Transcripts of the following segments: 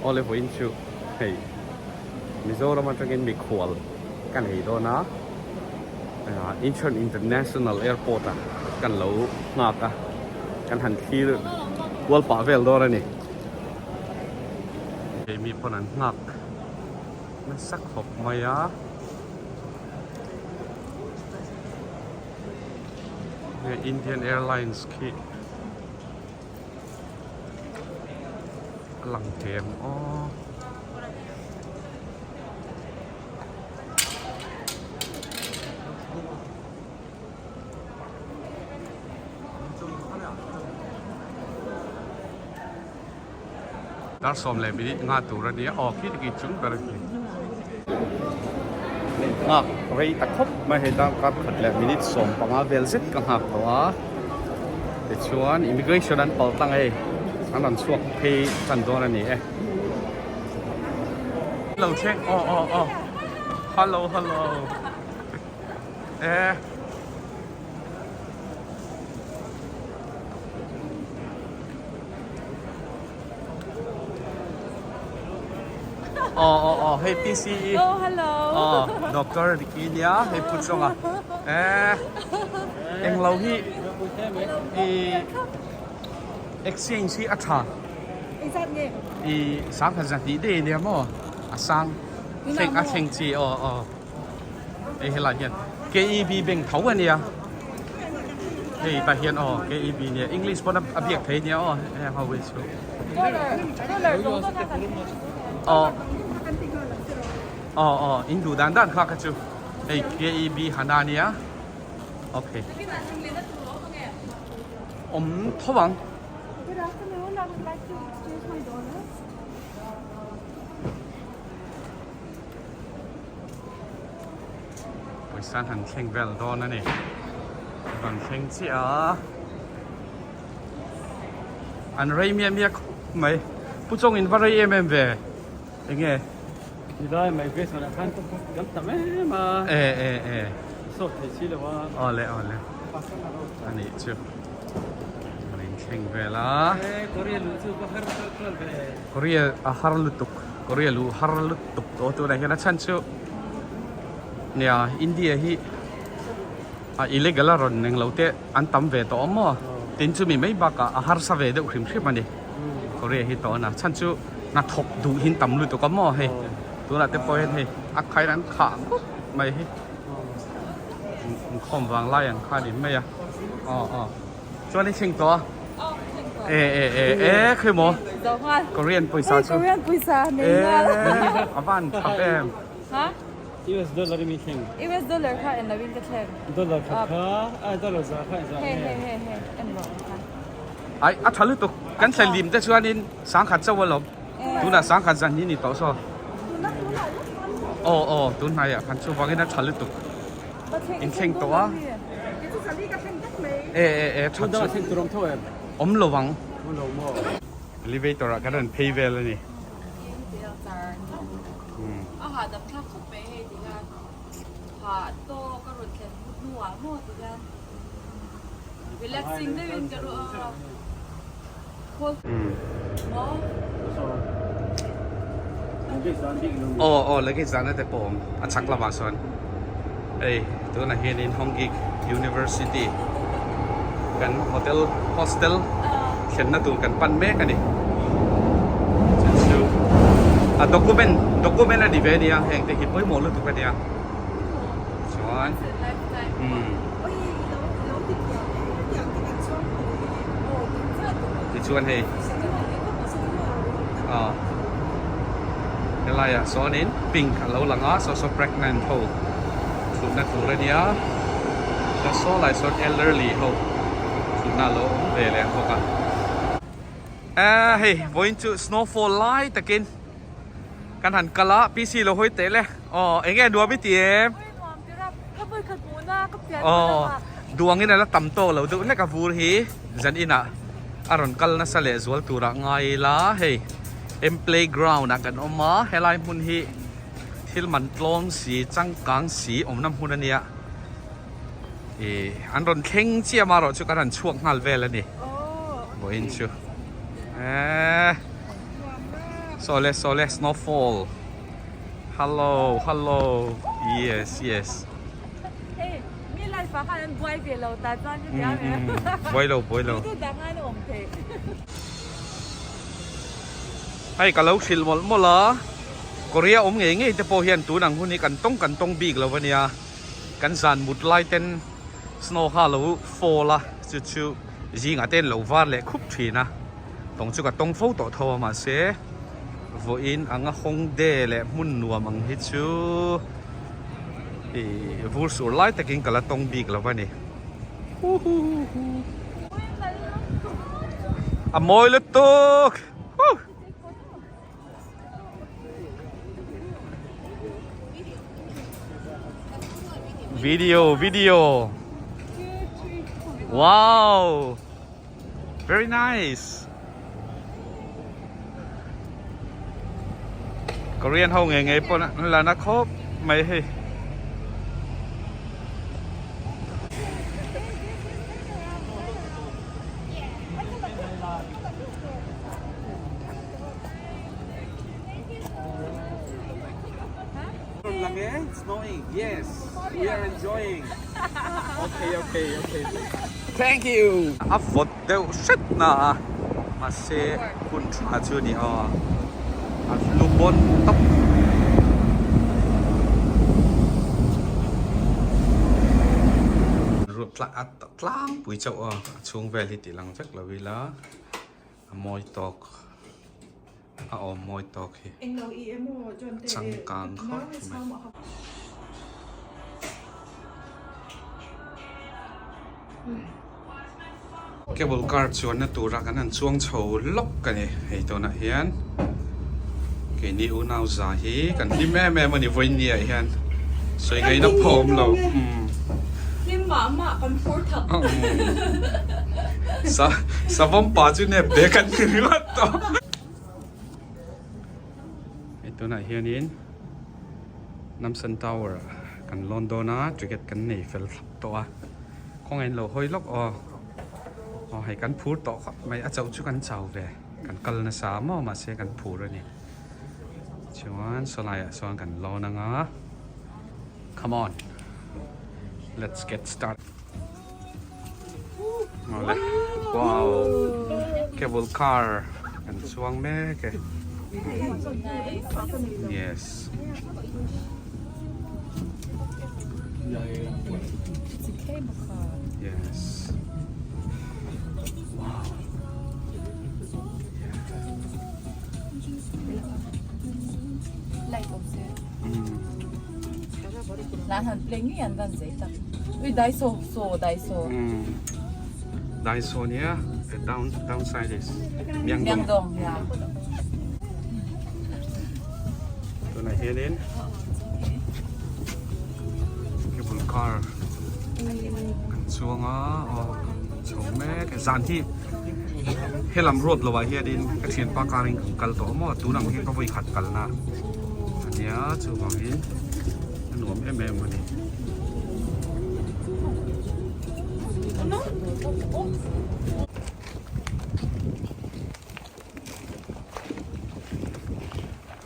Awle vawiin chu hei Mizoram atangin mikhual ka nei dawn a, Incheon International Airport ah kan lo nghak a, kan han thlir kual pah vel dawn a ni. Hei mi pawn an nghak nasa khawp mai a. Indian Airlines khi. A lang tlem aw. Dar sawm leh minute nga tur a nia aw khi khi chung ber khi. Nghak rei ta khawp mai hei dar kar khat leh minute 15 vel zet ka nghak tawh a. Tichuan immigration an pal tlang hei an rawn chhuak phei tan dawn a ni e. Lo thleng aw aw aw hello hello e. Aw aw aw hei PCE. Oh hello. Aw doctor Ricky nia hei put zawnga eh englo hi i exchange hi a tha. Engzat nge? I sangkhat zahnih daih ania maw a sang thleng a thleng chi aw aw. Hei helai hian KEB bank tho a nia hei tah hian aw KEB nia english pawn a biak thei nia aw heng ho hi chu aw aw aw in duh dan dan kha kha chu hei KEB hana nia okay awm tho ang. Good afternoon, I would like to exchange my dollars. Pawisa an han thleng vel dawn a ni. An rawn thleng chiah a. An rei miah miah khawp mai. Pu Chawng in va rei em em ve. Enge? Nilai migration ah khan kan tam em a. E e e. Sawt thei si lo a. Awle awle. A nih chu. An in thleng vel a. E Korea luh chu va har kual kual ve. Korea a har lutuk. Korea luh har lutuk tawh tunah hian a chhan chu nia India hi a illegal a rawn eng lo te an tam ve tawh awm maw tin chumi mai bakah a harsa ve deuh hrim hrim a ni Korea hi tawh a chhan chu hnathawk duh hi an tam lutuk a maw hei tunah te pawh hian hei a khain an khah khawp mai hi inkhawm vang lai ang kha a ni mai a aw aw. Chuan i thleng tawh a? E e e e khawi maw? Korean pawisa chu. Korean pawisa nei nghal. E a van thap em. Ha? US dollar i mi thleng. US dollar kha en lo in ka thleng. Dollar khat kha a dollar za kha en za. He he he he en lo kha. Ai a tha lutuk. Kan thlen lim te chuanin sangkhat chauh alawm. Tunah sangkhat zan hi ni tawh saw. Aw aw tun hnaiah khan chuvangin a tha lutuk. In thleng tawh a. E e e tha chu. Awm lo ang. Elevator ah kan rawn phei vel a ni. Aw aw luggage dahna te pawh a awm a chhak lamah sawn hei tunah hianin Hongik University kan hotel hostel thlenna tur kan pan mek a ni chu chu a document document a ni ve ania heng te hi pawimawh lutuk a nia chuan umm. Tichuan hei aw helaiah sawnin pink a lo lang a saw saw pregnant ho thutna tur a nia chuan saw lai sawn elderly ho thutna a lo awm ve leh bawk a. Ehh hei vawiin chu snowfall lai takin kan han kal a PC lo hawi teh le aw eng nge nuam i ti em? Aw duangin a la tam tawk lo deuh hlek a vur hi zan inah a rawn kal nasa leh zual turah ngai ila hei M playground ah kan awm a helai hmun hi thil man tlawm si changkang si awmna hmun a nia ih an rawn thleng chiah amaherawh chu kan rawn chhuak nghal vel a ni vawiin chu eehh. Sawle sawle snowfall. Hello hello yes yes. Hei mi life ah khan an buai ve lo ta chuan chu tia me. Buai lo buai lo. Tu dang an awm thei. Hei ka lo hrilh mawlh mawlh a, Korea awm ngei ngei te pawh hian tun ang hun hi kan tawng kan tawng bik lo ania, kan zan mut lai ten snow kha lo fall a, chu chu zingah te an lo var leh khup thin a, tawng chu ka tawng fo tawh tho a mahse vawiin anga Hongdae leh hmun nuam ang hi chu ih vur sur lai takin ka la tawng bik lo a ni. A mawi lutuk! Video, video. Wow! Very nice. Korean ho nge nge pawh an la na khawp mai hei. Snowing, yes, we are enjoying. Okay, okay, okay. Thank you. A vawt deuh hret na a, mahse hun tha chu a ni aw. A lu bawn tawp. Tlangpui chauh aw, a chhung vel hi tih lang vek lo ila a mawi tawk. A awm mawi tawk hi. Changkang khawp mai. Cable car chuanna tura kan han chuang chho lawk a ni hei tunah hian keini unau za hi kan hlim em em a ni vawiin ah hian sawi ngaihna pawh a awm lo Hlim mah mah kan phur thak Sa savawm pa chu nep te kan ni ringawt tawh hei tunah hianin Namsan Tower ah kan lawn dawn a ticket kan nei fel thlap tawh a. Khawngaih in lo hawi lawk aw. Aw hei kan phur tawh khawp mai a chauh chu kan chau ve kan kal nasa maw mahse kan phur a ni. Chuan sawlai ah sawn kan lawn anga come on let's get start. Awle wow cable car kan chuang mek e yes. Yes. Wow. Daiso so Daiso. Daiso nia the down downside is Myeongdong. Myeongdong yeah. Tunah hianin cable car kan chuang a aw chho mek zan hi helam road lo ah hianin ka thianpa car in kan kal tawh maw tun ang hi ka vawi khat kalna ania chuvangin a nuam em em a ni.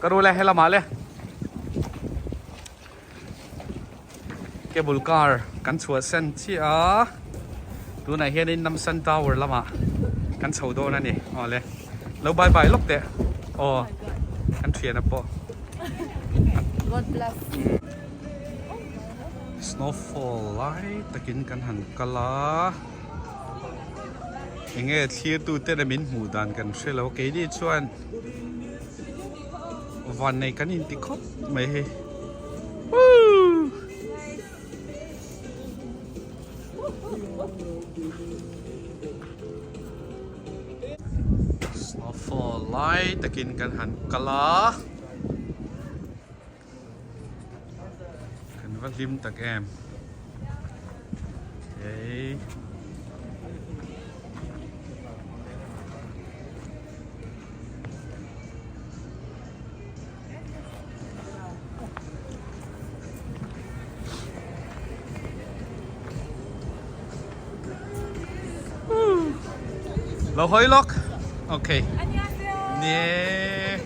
Ka ru le helamah le cable car kan chhuah sen chiah a tunah hianin Namsan Tower lamah kan chho dawn a ni aw le lo bye bye lawk teh aw kan thian a pawh God bless snowfall lai takin kan han kal a. Enge thlir tu te min hmuh dan kan hre lo keini chuan van nei kan inti khawp mai hei woo snowfall lai takin kan han kal a kan va hlim tak em ei lo hawi lawk okay. Nie.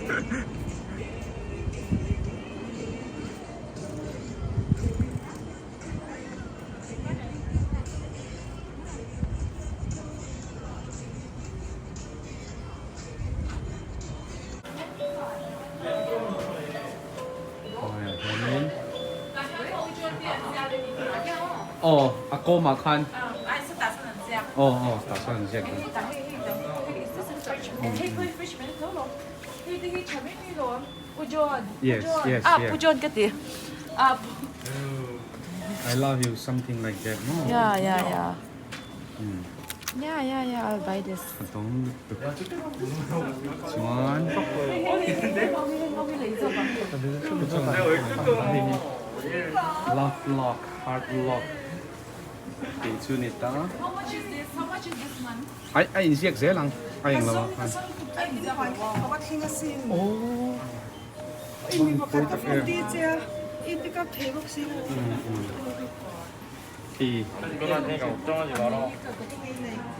Aw a kawmah khan aw aw tah chuan an ziak dawn. Yes yes yes. I love you something like that no. Yeah yeah yeah. Yeah yeah yeah I'll buy this. A dawng lutuk chuan love lock heart lock tih chu ni ta. How much is this? How much is this one? Ai a inziak zel ang a englo ah khan. Aww pawi tak em. Hi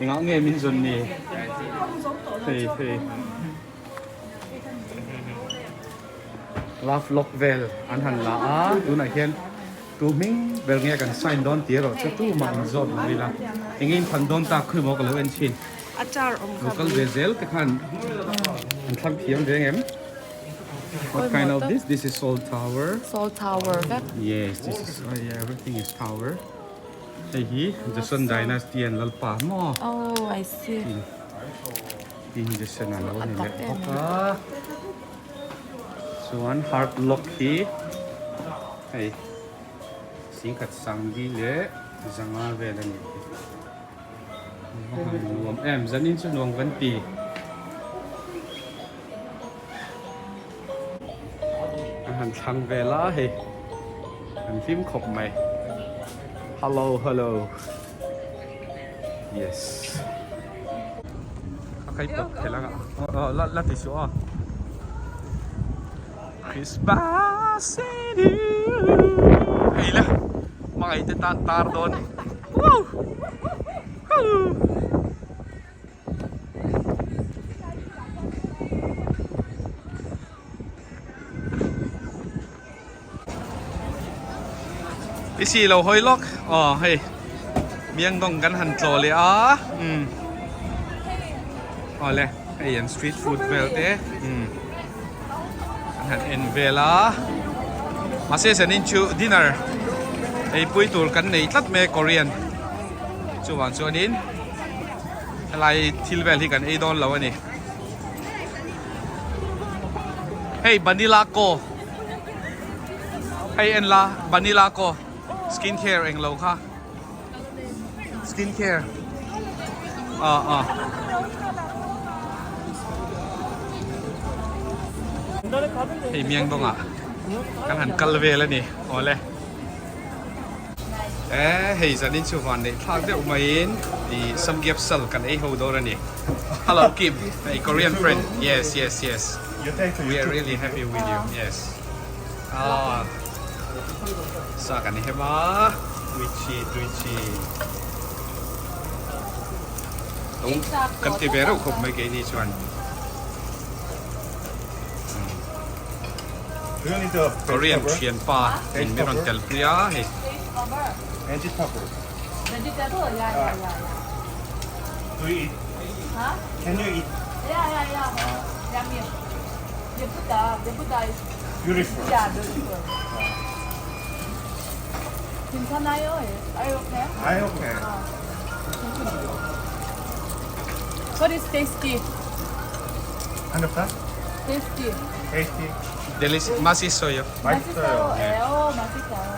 engah nge min zawn ni hei hei love lock vel an han la a tunah hian tu hming ber nge kan sign dawn tih erawh chu tumah in zawt lo ila enge in than dawn tak khawi maw ka lo en thin lo kal ve zel te khan an thlang thiam ve ngem. What kind of this? This is Seoul Tower. Seoul Tower vek. Yes, this is oh yeah, everything is tower. Hei hi Joseon Dynasty an lalpa maw? Oh, I see. Tin Joseon a lo ni leh bawk a. Chuan hard lock hi hei singkhat sangli leh zanga vel a ni. Nuam em zanin chu nuam kan ti. An han thlang vel a hei an hlim khawp mai hello hello yes a khai pawt thei lang a la la ti suh a Christmas in you hei le hmangaih te tan tar dawn wow hoo. I si lo hawi lawk aw hei Myanmar kan han tlawh leh a umm awle hei an street food vel te umm an han en vel a mahse zanin chu dinner eipui tur kan nei tlat mai a Korean chuvang chuanin. Helai thil vel hi kan ei dawn lo a ni. Hei Banila Co. Hei en la Banila Co. Skin care eng lo kha. Skin care. Ah ah. Hei Myanmar ah kan han kal vel a ni. Awle. Eh hei zanin chu van neih thlak deuh maiin ih samgyeopsal kan ei ho dawn a ni. Hello Kim, a Korean friend. Yes, yes, yes. We are really happy with you. Yes. Ah. Sa kan hem a. Tui chi, tui chi. Tung kan ti ve reuh khawp mai keini chuan. Korean thianpa in min rawn tel pui a hei. Delicious, 맛있어요. 맛있어요. 예, 어, 맛있어요.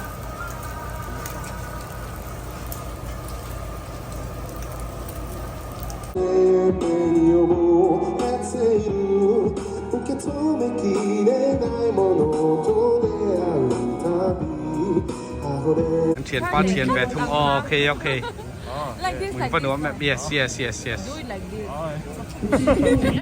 An thianpa thian ve thung aw okay okay. Like this, Mun like va this. nuam em yes yes yes yes. Do it like this.